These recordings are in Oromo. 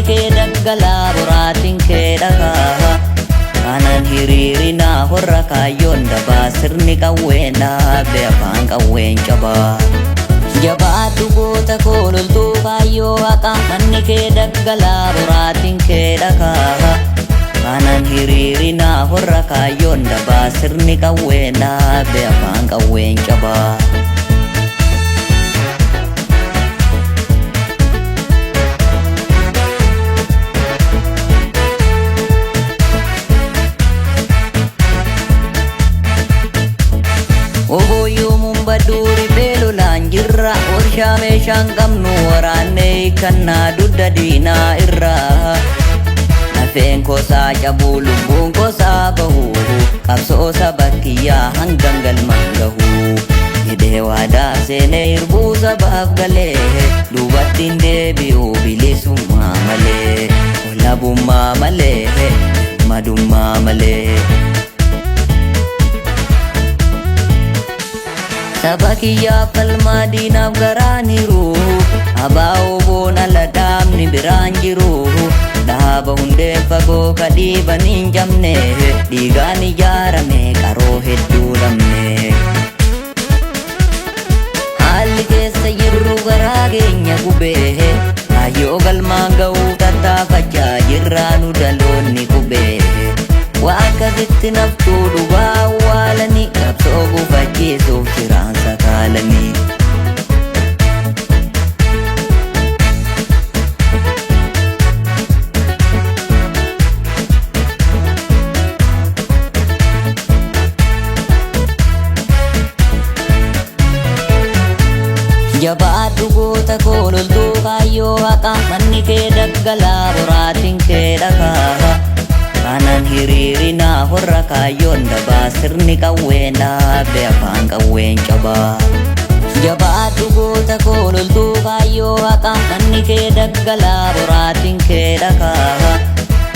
kee daggalaa boraatiin kee dhagaa. Kanan hiriirinaa horra kaayyoon dabaa sirni qawween dhaabe afaan qawween cabaa. Jabaadhu goota koo loltuu kaayyoo haqaa manni kee daggalaa boraatiin kee dhagaa. Kanan hiriirinaa horra kaayyoon dabaa sirni qawween dhaabe afaan qawween cabaa. Ogoyyoomuun badduuri beelolaan jirra warshaa meeshaan qabnu waraannee hiikkannaa dugda diinaa irraa. Lafeen kosaa cabuu lubbuun kosaa bahu qabsoo saba kiyyaa hangam galmaan gahu. Hidhee waadaa seenee hirbuu sabaaf galee duubatti hin deebi'u bilisummaa malee walabummaa malee madummaa malee. Saba kiyyaaf falmaa diinaaf garaaniiru abaa'oo boona ladhaabni biraan jiru dhaaba hundeen fagoo ka dhiiban hin cabne dhiigaan ijaarame qaroo hedduu dhabne. Haalli keessa jirru garaa keenya gubee kaayyoo galmaan ga'uu tattaafachaa jirraa nu dhaloonni qubee. Waa akkasitti naftuu dhugaa awwaalanii qabsoo gufachiisuuf jiraan sakaalanii. Jabaadhu goota koo loltuu kaayyoo haqaa manni kee daggalaa boraatiin kee dhagaa. Kanan hiriirinaa horra kaayyoon dabaa sirni qawween dhaabe afaan qawween cabaa. Jabaadhu goota koo loltuu kaayyoo haqaa manni kee daggalaa boraatiin kee dhagaa.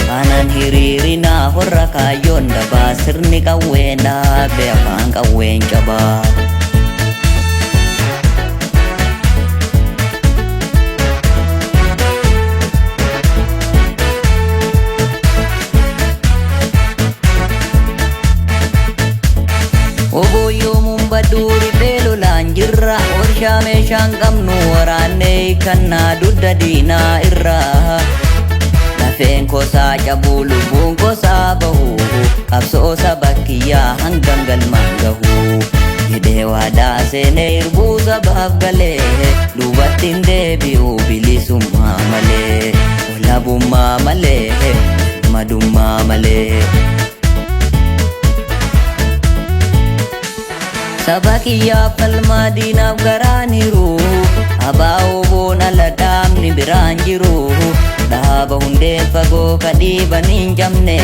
Kanan hiriirinaa horra kaayyoon dabaa sirni qawween dhaabe afaan qawween cabaa. Ogoyyoomuun badduuri beelolaan jirra warshaa meeshaan qabnu waraannee hiikkannaa dugda diinaa irraa. Lafeen kosaa cabuu lubbuun kosaa bahu qabsoo saba kiyyaa hangam galmaan gahu. Hidhee waadaa seenee hirbuu sabaaf galee duubatti hin deebi'u bilisummaa malee walabummaa malee madummaa malee. Saba kiyyaaf falmaa diinaaf garaaniiru abaa'oo boona ladhaabni biraan jiru dhaaba hundeen fagoo ka dhiiban hin cabne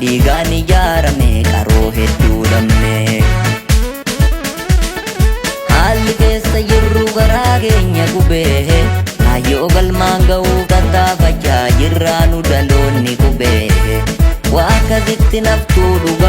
dhiigaan ijaarame qaroo hedduu dhabne. Haalli keessa jirru garaa keenya gubee kaayyoo galmaan ga'uu tattaafachaa jirraa nu dhaloonni qubee. Waa akkasitti naftuu dhugaa.